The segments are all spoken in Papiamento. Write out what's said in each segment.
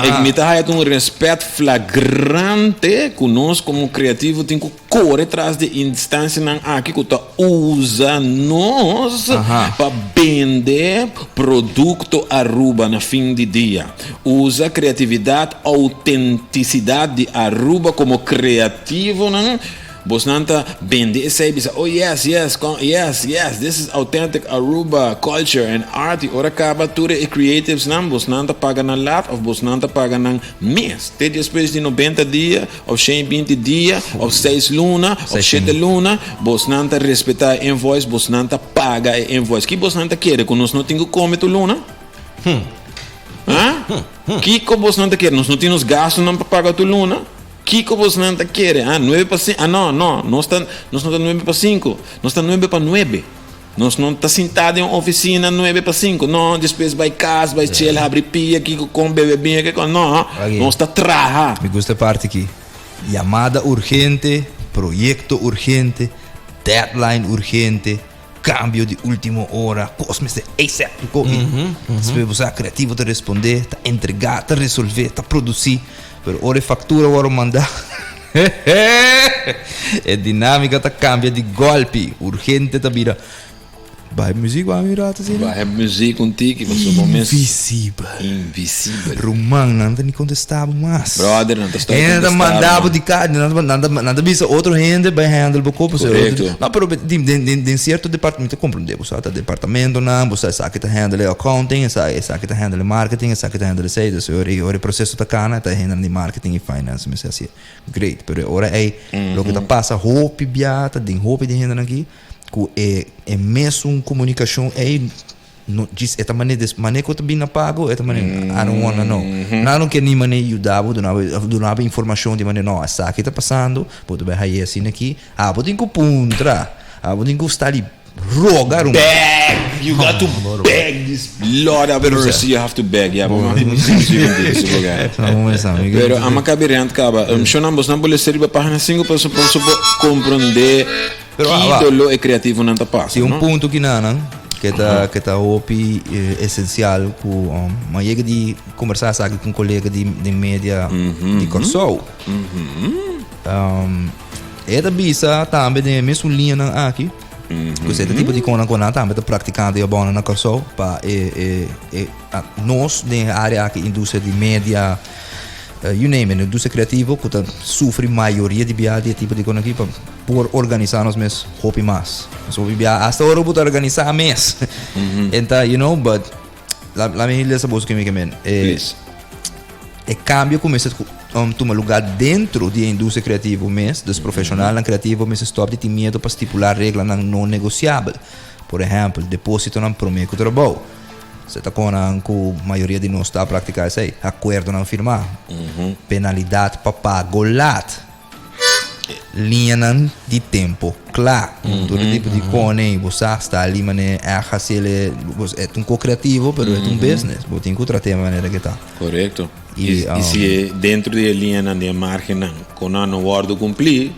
E mi ta haya ta un respet flagrante ku nos komo kreativo tin ku kore tras di instansianan aki ku ta usa nos pa bende produkto Aruba na fin di dia. Usa kreatividat, outentisidat di Aruba komo kreativonan. Bosnan ta bende esei bisa oh yes yes con yes yes this is authentic Aruba culture and art y ora caba tur e creatives nan bosnan ta paga nan laat of bosnan ta paga nan mes te despues di 90 dia of 120 dia of 6 luna of 7 luna bosnan ta respeta e invoice bosnan ta paga e invoice ki bosnan ta kere cu nos no tin cu come tur luna? Ha? Kico bosnan ta kere nos no tin nos gastonan pa paga tur luna? Kiko bosnan ta kere? Ah, nuebe pa sinku. Ah, no, no. Nos ta, nos no ta nuebe pa sinku. Nos ta nuebe pa nuebe. Nos no ta sintá den un ofisina nuebe pa sinku. No, despues bai kas, bai chel, habri pia, kiko kon, bebe biña, kiko. No, nos ta traha. Mi gusta e parti aki. Yamada urgente, proyekto urgente, deadline urgente. Cambio di ultimo ora, cos mester asap tu koki. Despues bo sa creativo ta responde, ta entrega, ta resolve, ta produci. Pero ora e factura worde manda, e dinamica ta cambia di golpi. Urgente ta bira, Baha e muziek wak mi rato asina. Baha e muziek un tiki pasobra bo mes. Invisibel. Invisibel. Ruman, nan ta ni contesta bo mas. Brother, nan ta stop Hende ta contesta bo. manda bo di cas, nan ta nan ta nan ta bisa otro hende bai handle bo cos pasobra Correcto. No, pero den den den den cierto depart mi ta comprende bo sa ta departamentonan, bo sa esaki ta handle e accounting, esa esaki ta handle e marketing, esaki ta handle esei, dus ora e ora e proceso ta cana ta e hendenan di marketing y finance mester hacié. Great, pero e ora ei loke ta pasa hopi bia ta den hopi di hendenan aki ku e e mesun komunikashon ei no djis e ta mane des mane ku ta bin na pago e ta mane I don't wanna know nan no ke ni mane yuda bo duna bo duna bo informashon di mane no esaki ta pasando bo ta bai haye asina aki abo tin ku puntra abo tin ku sta di roga ruman. Beg you got to beg this Lord have mercy you have to beg ya bo pero ama kabi rent kaba shonnan bosnan por lesa riba pagina sinku pasobra bo komprende Pero Ki ah, doló e kreativonan ta pasa, Tin un no? punto kinanan ke ta ke ta hopi esensial ku mi a yega di kombersá esaki ku un kolega di den media di Kòrsou. E ta bisa tambe den e mesun liñanan aki ku sierto tipo di konan ku nan tambe ta praktikando e abonan na Kòrsou pa e e e nos den e área aki industria di media you name it, industria kreativo ku ta sufri mayoria di biaha di e tipo di konan aki pa Por organisa nos mes hopi mas. Nos hopi bia hasta ora bo ta organisa mes. En ta, you know, but la, la mi lesa boso kimi kemen. E, Please. e cambio ku mester um, tuma lugar dentro di e industria creativo mes, dus profesionalnan creativo mester stop di tin miedo pa stipula reglanan no negociabel. Por ehempel, depositonan prome ku trabou. Se ta konan ku mayoria di nos ta praktika esei. Akuerdonan firma. Penalidad pa pago laat. Liñanan di tempo kla. Tur e tipo di kone bo sa sta ali mane èg hasiel e ta un ko kreativo pero e ta un business. Bo tin ku trat'é manera ke ta. Korekto. I si e dentro di e liñanan di e margennan ku nan no wòrdu kumplí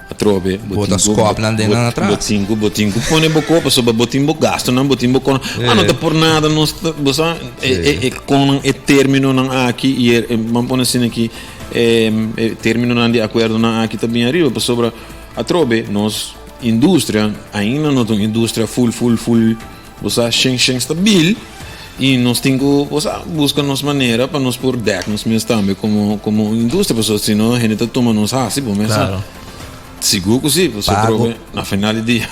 atrobe bo ta skòp nan den nan atras. Bo tin ku bo tin ku pone bo ko pasobra bo tin bo gastunan bo tin bo konan. A no ta por nada nos ta bo sa e konan e términonan aki i e ban pone asina aki. E terminonan di akuerdonan aki ta bin ariba pasobra atrobe nos industria ainda no ta un industria ful ful ful bo sa shen shen stabil i nos tin ku bo sa buska nos manera pa nos por dèk nos mes tambe komo komo un industria pasobra si no hende ta tuma nos hasi bo mes sa. Sigur ku si, pasobra Pago. atrobe na final di dia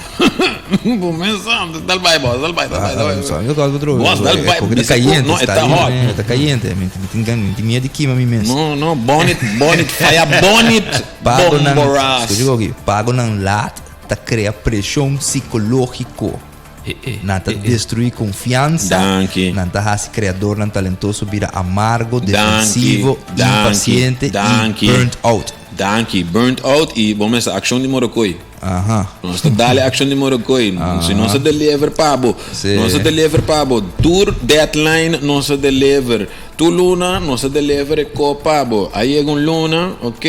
bo mes sa, dal bai bos, dal bai, dal bai, dal bai. Sa mi kos atrobe. Bos, dal bai, Porque ta bisa ku, cayente, no, e sta ta ahí, hot. e ta cayente. Mi mi tin gan, mi tin miedo di kima mi mes. No, no, bonit, bonit, faya bonit, Pagonan, bomboras. skucha koki, pagonan laat ta krea preshon sikológiko. Nan ta destruí konfiansa. Danki. Nan ta hasi kreadornan talentoso bira amargo, Danki, defensivo, danki, impasiente i danki. burnt out. Danki. Burnt out i bo mester akshon di Morokoi. Aha. Nos ta dale akshon di Morokoi. Si nos a deliver pa bo, Sí. nos a deliver pa bo. Tur deadline nos a deliver. Tur luna nos a deliver e ko pa bo. A yega un luna, ok,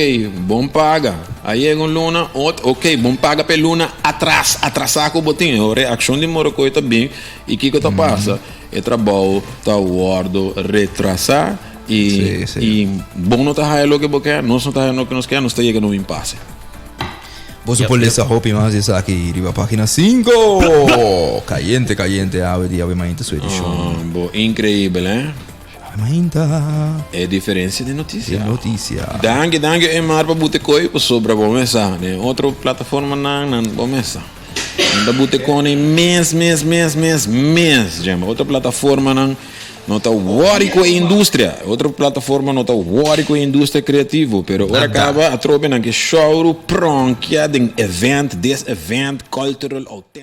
bon paga. A yega un luna, ot, ok, bon paga pa e luna atras, atrasá ku bo tin. E ora e akshon di Morokoi ta bin i kiko ta pasa? E trabou ta wòrdu retrasá. I, Sí, sí. i bo no ta haya loke bo ke, nos no ta haya loke nos ke, nos ta yega na un impasse. Bo por lesa hopi mas di esaki riba pagina 5. Cayente, cayente, awe di Awe Mainta su edicion. Ah, bo, increibel, eh? Awe Mainta. E diferencia di noticia. Di noticia. Danki, danki Emar pa bute koi pasobra bo mesa. Den otro plataformanan nan bo mesa. Nan ta bute koni mes, mes, mes, mes, mes. Jemba, otro plataformanan no ta worry ku e industria. Otro plataforma no ta worry ku e industria creativo. Pero ora kaba atrobe nan ke shouru pronkia den event, des event, cultural, authentic.